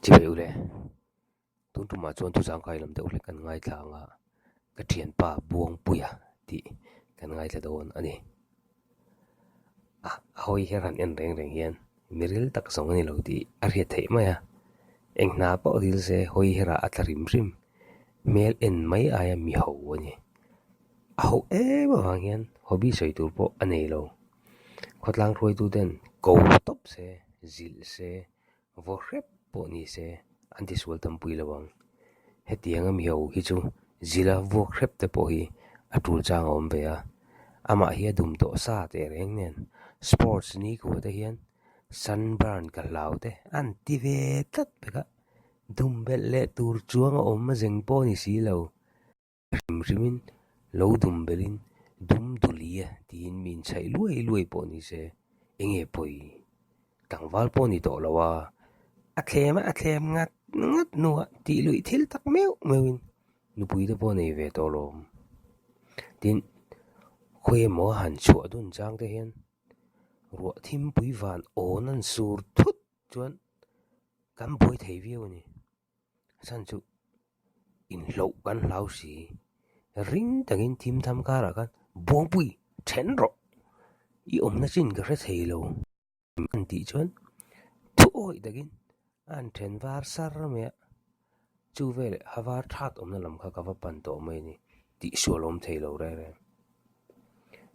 Chibai ule, tun tumah chuan thuzangkai lam deuh hlek kan ngaithla ang a, ka thianpa Buangpuia tih kan ngaithla dawn a ni. A hawi hian han en reng reng hian mi ril tak zawng a ni lo tih a hriat theih mai a, eng hna pawh ril se hawi herah a tla rim rim, hmel en mai aia mi ho a ni. A ho em avang hian hobby sawi tur pawh a nei lo. Khawtlang hruaituten ko tawp se, zilh se, vaw hrep pawh ni se an tisual tampui lo ang. Hetiang a miho hi chu zila vuak hrep te pawh hi a tul chang a awm ve a, amah hi a dum tawh sa teh reng nen sports nikhua te hian sunburn ka hlau te an ti ve tlat pek a, dum belh leh tur chuang a awm a zeng pawh ni si lo. Hrim hrimin lo dum belhin dum dulia tiin mi inchhaih luai luai pawh ni se, enge pawi? Tlangval pawh ni tawh lo a, a thlem a a thlem ngat ngat hnuah tih luih thil tak meuh meuhin nupui te pawh nei ve tawh lawm. Tin, khawi emaw a han chhuah dun chang te hian ruah thimpui van awn an sur thut chuan kan buai thei viau a ni. A chhan chu inhloh kan hlau si. Ring takin thim tham karah khan Buangpui then rawh! I awmna chin ka hre thei lo an tih chuan thu awih takin a han then var sar mai a, chu veleh ha var that awmna lam kha ka va pan tawh mai a ni tih sual awm thei lo reng reng.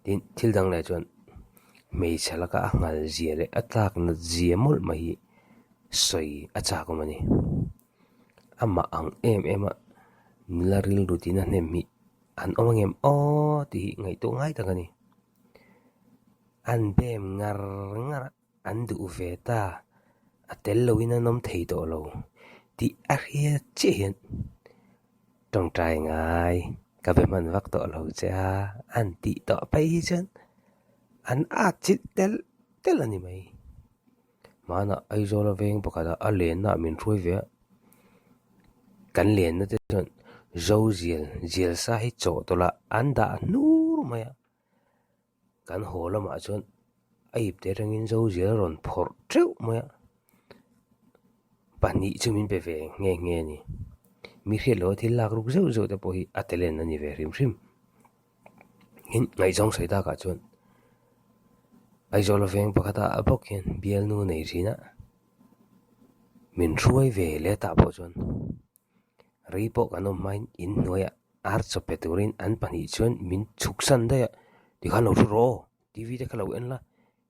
Tin, thil dang leh chuan hmeichhe laka a nghal zia leh a tlak nat zia mawlh mai hi sawi a chak awm a ni. Amah ang em em a nula rilru tina hnem hi an awm angem aw tih hi ngaihtuah ngai tak a ni. An bem ngar ngar a. An duh ve ta, a tel loin an awm thei tawh lo tih a hriat chiah hian tawngtai ngai ka be hman vak tawh lo che a, an tih tawh phei hi chuan an at chilh tel tel a ni mai. Hmanah Aizawla veng pakhatah a lenna ah min hruai ve a, kan lenna te chuan Zozial zial sa hi chawh tawlh ah an dah hnur mai a. Kan haw lamah chuan a ip te atangin Zozial a rawn phawrh teuh mai a, pahnih chu min pe ve nghe nghe a ni. Mi hriat loha thil lak ruk zeuh zeuh te pawh hi a talent a ni ve hrim hrim. Tin, ngaihzawng sawi takah chuan Aizawl veng pakhata a bawk hian bialnu nei thin a, min hruai ve leh tah pawh chuan Rei pawh kan awm hmain inhnuaiah ar chaw pe turin an pahnih chuan min chhuksan daih a, tikhan lo thu rawh aw, TV te kha lo en la,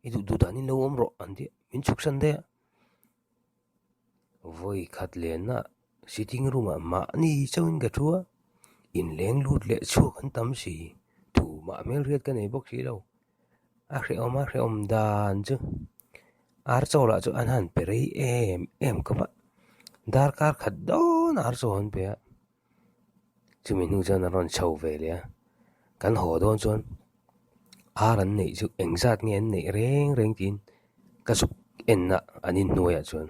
i duh duh danin lo awm rawh an ti a, min chhuksan daih a. Vawi khat lenna sitting room ah mahni chauhin ka thu a, inleng lut leh chhuak an tam si, tumah hmelhriat ka nei bawk si lo. A hrehawm a hrehawm dan chu ar chaw lah chu an han pe rei em em khawp a darkar khat dawn ar chaw an pe a chumi hnu chuan an rawn chho ve leh a kan haw dawn chuan ar an neih chu engzat nge an neih reng reng tiin ka zuk en a an inhnuaiah chuan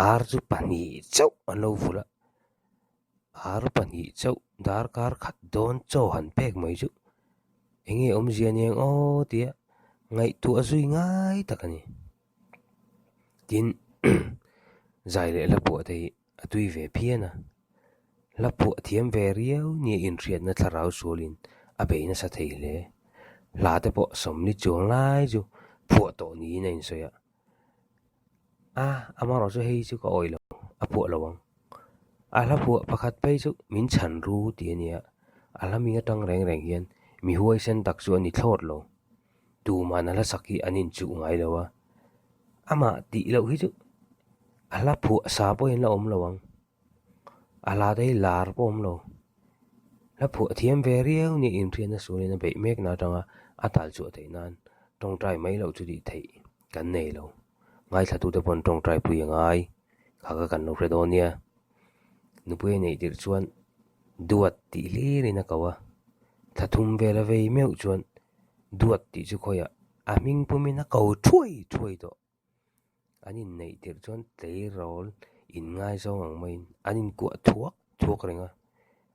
ar chu pahnih chauh an lo vulh a. Ar pahnih chauh darkar khat dawn chaw han pek mai chu eng nge awmzia aniang aw tia ngaihtuah zui ngai tak a ni. Tin, zai leh hla phuah te hi a tui ve phian a, hla phuah thiam ve riau nia inhriatna thlarau sualin a bei nasa thei hle. Hla te pawh sawmli chuang lai chu phuah tawh niin a insawi a. A, amaherawh chu hei chu ka awih lo, a phuah lo ang. A hla phuah pakhat phei chu min chhan ru tih a nia, a hla hming atang reng reng hian mi huaisen tak chu a ni thlawt lo. Tuman a hla sak hi an inchuh ngai lo a, amah tih loh hi chu a hla phuah sa pawhin la awm lo ang. A hla te hi lar pawh awm lo. Hla phuah thiam ve riau nia inhriatna sualin a beih mekna atanga a tal chhuah theih nan tawngtai mai loh chu tih theih kan nei lo. Ngaithlatute paw'n tawngtai pui a ngai kha kha kan lo hre dawn nia. Nupui a neih tirh chuan duat tih hlirin a ko a, thla thum vel a vei meuh chuan duat tih chu khawiah a hming pumin a ko thuai thuai tawh. An inneih tirh chuan tleirawl inngaizawng ang maiin an inkuah thuak thuak reng a,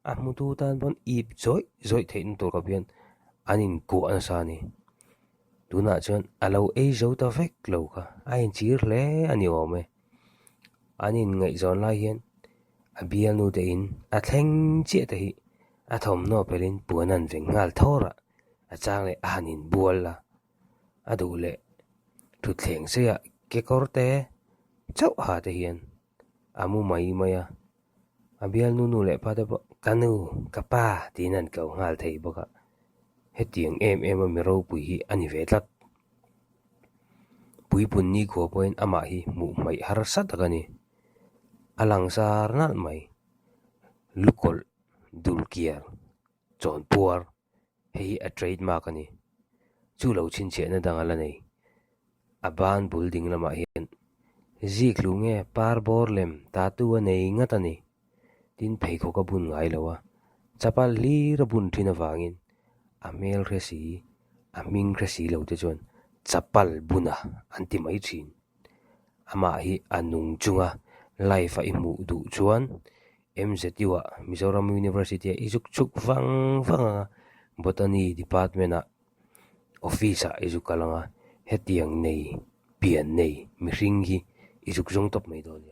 a hmutu tan pawn ip zawih zawih theihna tur khawp hian an inkuah nasa a ni. Tunah chuan a lo ei zo ta vek lo kha, a inchhir hle a ni awm e. An inngaihzawn lai hian a bialnu te in a thleng chiah te hi a thawmhnaw phelhin puan an veng nghal thawr a, a chang leh a han inbual a, a duh leh thutthleng seiah kekawr te chauh ha te hian a mu mai mai a, a bialnu nu leh pa te pawh ka nu ka pa tiin an ko nghal thei bawk a, hetiang em em a mi ropui hi a ni ve tlat. Puipun nikhua pawhin amah hi hmuh hmaih harsa tak a ni. A langsar nalh mai. Lukawlh dulkiar chawnpuar hei hi a trademark a ni. Chu lo chhinchhiahna dang a la nei. A ban bul ding lamah hian ziklu nge par bawr lem tattoo a nei ngat a ni. Tin pheikhawk a bun ngai lo a, chapal hlir a bun thin avangin a hmel hre si, a hming hre si lo te chuan chapal buna an ti mai thin. Amah hi a nung chunga live a i hmuh duh chuan MZU ah Mizoram University ah i zuk chhuk vang vang ang a, Botany Department ah office ah i zuk kal ang a, hetiang nei pian nei mihring hi i zuk zawng tawp mai dawn nia.